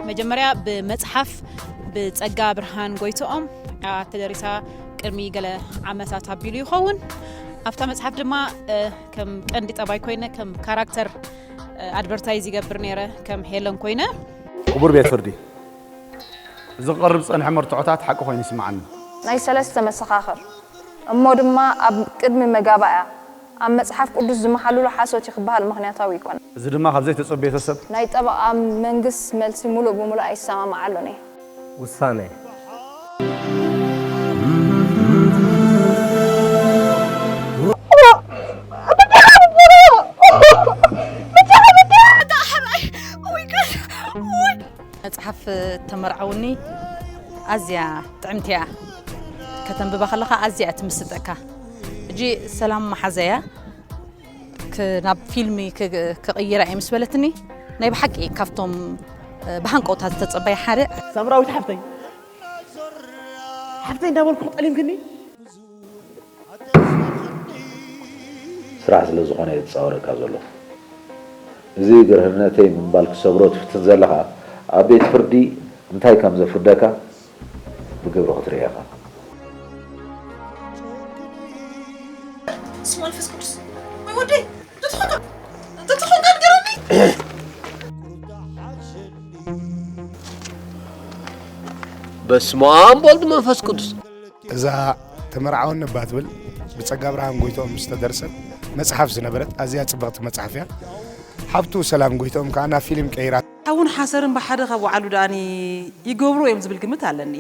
መጀመርያ ብመጽሓፍ ብጸጋ ብርሃን ጎይትኦም ተደሪሳ ቅድሚ ገለ ዓመታት ኣቢሉ ይኸውን። ኣብታ መጽሓፍ ድማ ከም ቀንዲ ጠባይ ኮይነ ከም ካራክተር ኣድቨርታይዝ ይገብር ነይረ ከም ሄለን ኮይነ። ክቡር ቤት ፍርዲ፣ እዚ ክቐርብ ዝጸንሐ መርትዖታት ሓቂ ኮይኑ ይስምዓኒ። ናይ ሰለስተ መሰኻኽር እሞ ድማ ኣብ ቅድሚ መጋባእያ ኣብ መጽሓፍ ቅዱስ ዝመሓሉሉ ሓሶት እዩ ክበሃል ምኽንያታዊ ኣይኮነን። እዚ ድማ ካብ ዘይተጸበየቶ ሰብ። ናይ ጠበቓ መንግስ መልሲ ሙሉእ ብሙሉእ ኣይሰማምዓሉን እየ። ውሳነ። መጽሓፍ ተመርዓውኒ ኣዝያ ጥዕምቲ እያ። ከተንብባ ከለኻ ኣዝያ እያ ትምስጠካ። ሕጂ ሰላም መሓዘያ ናብ ፊልሚ ክቕይራ እየ ምስ በለትኒ ናይ ብሓቂ ካብቶም ብሃንቀውታ ዝተጸበየ ሓደ። ሳምራዊት ሓፍተይ ሓፍተይ እንዳበልኩ ጠሊምክኒ። ስራሕ ስለ ዝኾነ እየ ዝጻወረካ ዘለኹ። እዚ ግርህነተይ ምባል ክሰብሮ ትፍትን ዘለኻ ኣብ ቤት ፍርዲ እንታይ ከም ዘፍርደካ ብግብሪ ክትርኢ ኢኻ። ስም መንፈስ ቅዱስ ወይ ወደይ እንተትኾንካ እንተትኾንካ ንገረኒ። በስመ ኣብ ወልድ መንፈስ ቅዱስ። እዛ ተመርዓወኒ እባ ትብል ብጸጋብርሃን ጎይትኦም ዝተደርሰት መጽሓፍ ዝነበረት ኣዝያ ጽብቕቲ መጽሓፍ እያ። ሓብቱ ሰላም ጎይትኦም ከኣ ናብ ፊልም ቀይራ። ሓውን ሓሰርን ብሓደ ካብ ወዓሉ ደኣኒ ይገብሩ እዮም ዝብል ግምት ኣለኒ።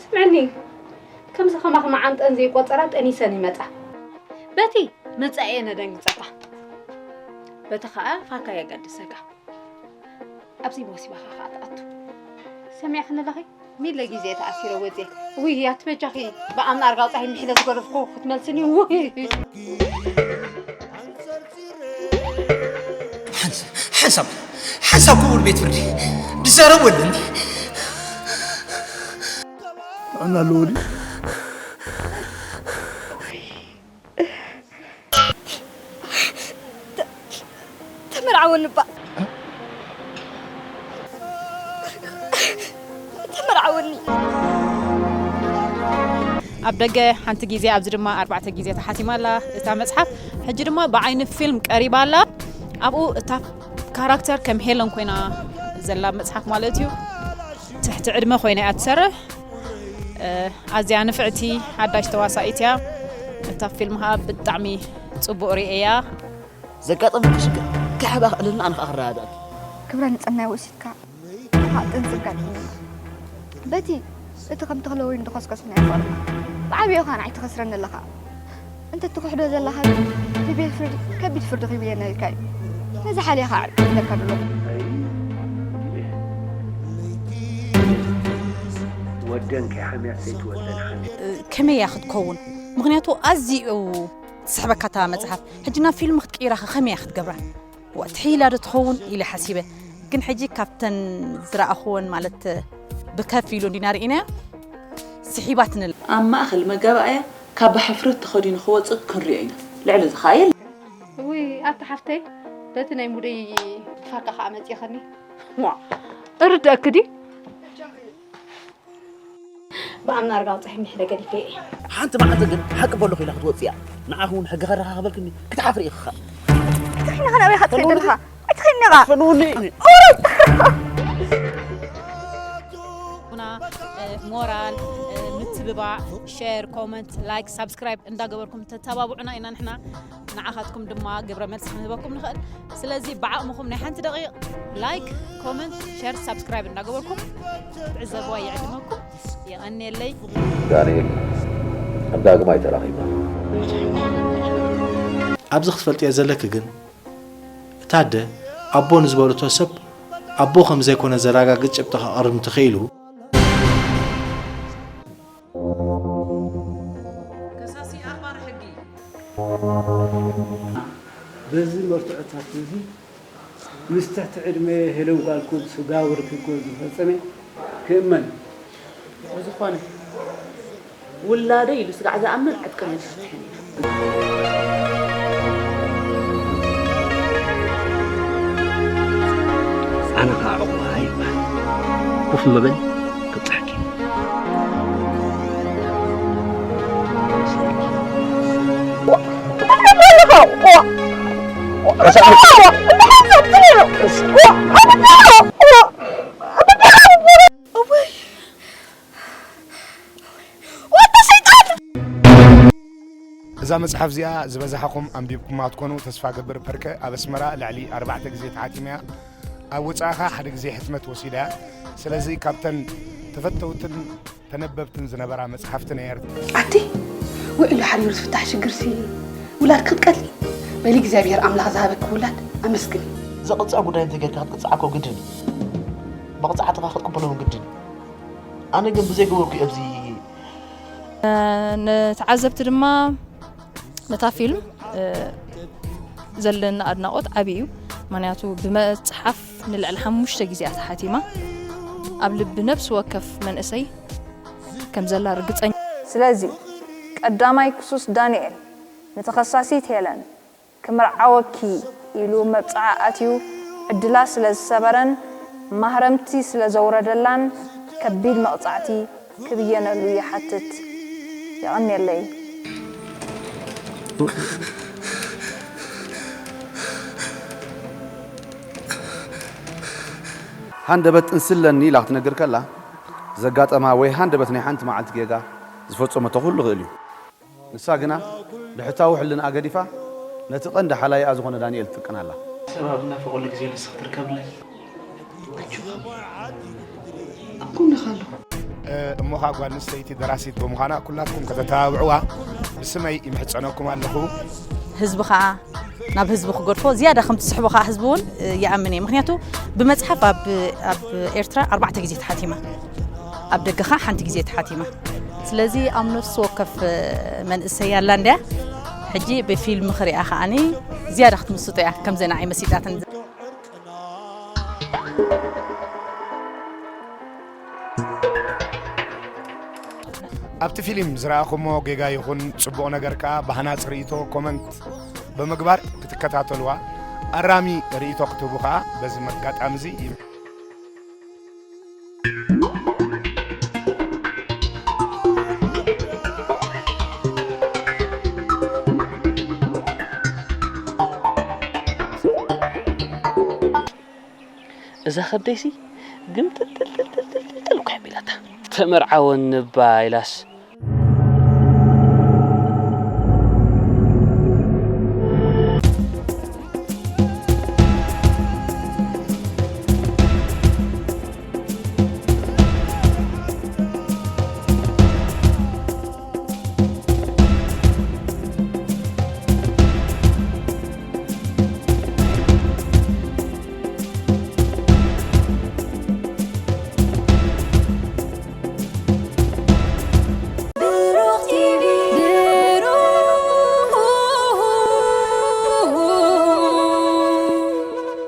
ስምዕኒ፣ ከምዚ ከማኺ መዓንጠን ዘይቆጸራ ጠኒሰን ይመጻ። በቲ መጻኤ ነደንግጸካ፣ በቲ ከኣ ፋካ የገድሰካ። ኣብዚ ሞሲባኻ ከኣ ትኣቱ። ሰሚዕክኒ ኣለኺ? ሚለ ግዜ ተኣሲረ ወጽየ። ውይ ኣቲ በጃኺ ብኣምና ኣርጋው ጻሂ ምሒለ ዝገደፍኩ ክትመልስኒ ውይ። ሓንሳብ ሓንሳብ ክቡር ቤት ፍርዲ ድዛረብ ወለኒ። ጥዕና ኣለዎ ድዩ? ተመርዓወኒ እባ። ተመርዓወኒ። ኣብ ደገ ሓንቲ ግዜ ኣብዚ ድማ ኣርባዕተ ግዜ ተሓቲማ ኣላ እታ መጽሓፍ። ሕጂ ድማ ብዓይኒ ፊልም ቀሪባ ኣላ። ኣብኡ እታ ካራክተር ከም ሄለን ኮይና ዘላ መጽሓፍ ማለት እዩ። ትሕቲ ዕድመ ኮይና እያ ትሰርሕ። ኣዝያ ንፍዕቲ ሓዳሽ ተዋሳኢት እያ። እታ ፊልም ከዓ ብጣዕሚ ጽቡቕ ርእየያ። ዘጋጠመ ክሽግር ክሕባ ክዕልልና ኣነ ከዓ ክረዳእኪ። ክብረ ንጽህናይ ወሲድካ ሓጥን ዘጋጥመና በቲ እቲ ከም ተኽለ ወይኒ ዝኸስከስናዮ ቆርና ብዓብዮ ከዓ ንዓይ ትኸስረኒ ኣለኻ። እንተ ትኽሕዶ ዘለኻ ግን ብቤት ፍርዲ ከቢድ ፍርዲ ክህብየና ኢልካ እዩ። ነዚ ሓልያ ከዓ ዕርቂ ይብለካ ኣለኹ። ወደን ከይሓምያት ሰይትወደን ሓምያ። ከመይ እያ ክትከውን? ምኽንያቱ ኣዝዩ ትስሕበካ እታ መጽሓፍ። ሕጂ ናብ ፊልም ክትቅይራ ከ ከመይ እያ ክትገብራ? ዋእ ትሕይላ ዶ ትኸውን ኢለ ሓሲበ። ግን ሕጂ ካብተን ዝረኣኽወን ማለት ብከፊሉ እንዲና ርኢናያ ስሒባትኒ ኣላ። ኣብ ማእኸል መጋባእያ ካባ ሕፍረት ተኸዲኑ ክወፅእ ክንሪኦ ኢና። ልዕሊ እዚ ኸኣ የለን። ውይ ኣቲ ሓፍተይ በቲ ናይ ሙደይ ፋካ ኸኣ መፂእኽኒ። ዋ እርድኣኪ ድዩ? ብኣምና ኣርጋ ኣውፅሒ ምሕለ ገዲፈ እየ። ሓንቲ መዓልቲ ግን ሓቂ በሎ ኺላ ክትወፅእያ ንዓኺ እውን ሕጊ ከረኻኽበልክኒ ክትሓፍሪ ኢኺ ኸ። ትሕኒ ኸ ናበይ ኸ ትኸይድ ኣለኻ? ኣይትኸይድኒ ኢኻ። ፈንውኒ። ቡና ሞራል ምትብባዕ ሸር ኮመንት ላይክ ሳብስክራይብ እንዳገበርኩም ተተባብዑና ኢና ንሕና ንዓኻትኩም ድማ ግብረ መልሲ ክንህበኩም ንኽእል። ስለዚ ብዓቕምኹም ናይ ሓንቲ ደቂቕ ላይክ ኮመንት ሸር ሳብስክራይብ እንዳገበርኩም ትዕዘብዋ ይዕድመኩም። የቐንየለይ። ዳንኤል ኣብ ዳግማይ ተራኺብና። ኣብዚ ክትፈልጥዮ ዘለኪ ግን እታ ኣደ ኣቦ ንዝበለቶ ሰብ ኣቦ ከም ዘይኮነ ዘረጋግጽ ጭብጢ ከቕርብ እንተኽኢሉ፣ ከሳሲ ኣኽባሪ ሕጊ። በዚ መርትዖታት እዚ ምስ ትሕቲ ዕድመ ሄለን ጓል ኮድ ስጋ ወርኪ ኮድ ዝፈጸመ ክእመን ብዝኾነ ውላደይ ኢሉ ስጋዕ ዝኣምን ዕጥቂ ኣይንፈትሕን ኢና። ነኻ ዕቑባ ይበሃል። ኮፍ ምበል፣ ክብጽሐኪ። እዛ መጽሓፍ እዚኣ ዝበዛሓኹም ኣንቢብኩማ ትኮኑ ተስፋ ገብር። ፐርከ ኣብ ኣስመራ ልዕሊ ኣርባዕተ ግዜ ተሓቲማ እያ። ኣብ ወጻኢ ከኣ ሓደ ግዜ ሕትመት ወሲዳ እያ። ስለዚ ካብተን ተፈተውትን ተነበብትን ዝነበራ መጽሓፍቲ ነየር። ኣቲ ውዕሎ ሓሪሩ ዝፍታሕ ሽግርሲ ውላድ ክትቀትሊ በሊ እግዚኣብሔር ኣምላኽ ዝሃበኪ ውላድ ኣመስግኒ። ዘቕጽዕ ጉዳይ እንተጌርካ ክትቅጻዕ እኮ ግድን እዩ። መቕጻዕትኻ ክትቅበሎ እውን ግድን እዩ። ኣነ ግን ብዘይገበርኩ ኣብዚ ንተዓዘብቲ ድማ ነታ ፊልም፣ እ፣ ዘለና ኣድናቖት ዓቢ እዩ። ምኽንያቱ ብመጽሓፍ ንልዕሊ ሓሙሽተ ግዜኣ ተሓቲማ ኣብ ልቢ ነፍሲ ወከፍ መንእሰይ ከም ዘላ ርግጸኛ። ስለዚ ቀዳማይ ክሱስ ዳንኤል ንተኸሳሲት ሄለን ክምርዓወኪ ኢሉ መብጽዓ ኣትዩ ዕድላ ስለ ዝሰበረን ማህረምቲ ስለ ዘውረደላን ከቢድ መቕጻዕቲ ክብየነሉ ይሓትት። የቐንየለይ። ሃንደበት ጥንሲ ኣለኒ ኢላ ክትነግር ከላ ዘጋጠማ ወይ ሃንደበት ናይ ሓንቲ መዓልቲ ጌጋ ዝፈጸመቶ ኩሉ ይኽእል እዩ። ንሳ ግና ብሕታዊ ሕልንኣ ገዲፋ ነቲ ቀንዲ ሓላይኣ ዝኾነ ዳንኤል ትጥቀን ኣላ። ሰብ ኣብ እናፈቐሉ ግዜ ንስኺ ትርከብለይ። ኣጆኻ፣ ኣብ ጎንኻ ኣለኹ። እሞ ኸኣ ጓል ኣንስተይቲ ደራሲት ብምዃና ኩላትኩም ከተተባብዕዋ ብስመይ ይምሕጸነኩም ኣለኹ። ህዝቢ ኸኣ ናብ ህዝቢ ክገድፎ ዝያዳ ከም ትስሕቦ ኸኣ ህዝቢ እውን ይኣምን እየ። ምኽንያቱ ብመጽሓፍ ኣብ ኣብ ኤርትራ ኣርባዕተ ግዜ ተሓቲማ፣ ኣብ ደገ ኸኣ ሓንቲ ግዜ ተሓቲማ። ስለዚ ኣብ ነፍሲ ወከፍ መንእሰይ ኣላ እንድያ። ሕጂ ብፊልም ክሪኣ ኸኣኒ ዝያዳ ክትምስጦ እያ ከምዘ ንዓይ መሲጣትኒ። ኣብቲ ፊሊም ዝረኣኹሞ ጌጋ ይኹን ጽቡቕ ነገር ከኣ ብሃናጺ ርእይቶ ኮመንት ብምግባር ክትከታተልዋ፣ ኣራሚ ርእይቶ ክትህቡ ከኣ በዚ መጋጣሚ እዚ ይም። እዛ ከብደይሲ ግምጥልጥልጥልጥልጥል እኮ ኣቢላታ። ተመርዓወኒ እባ ኢላስ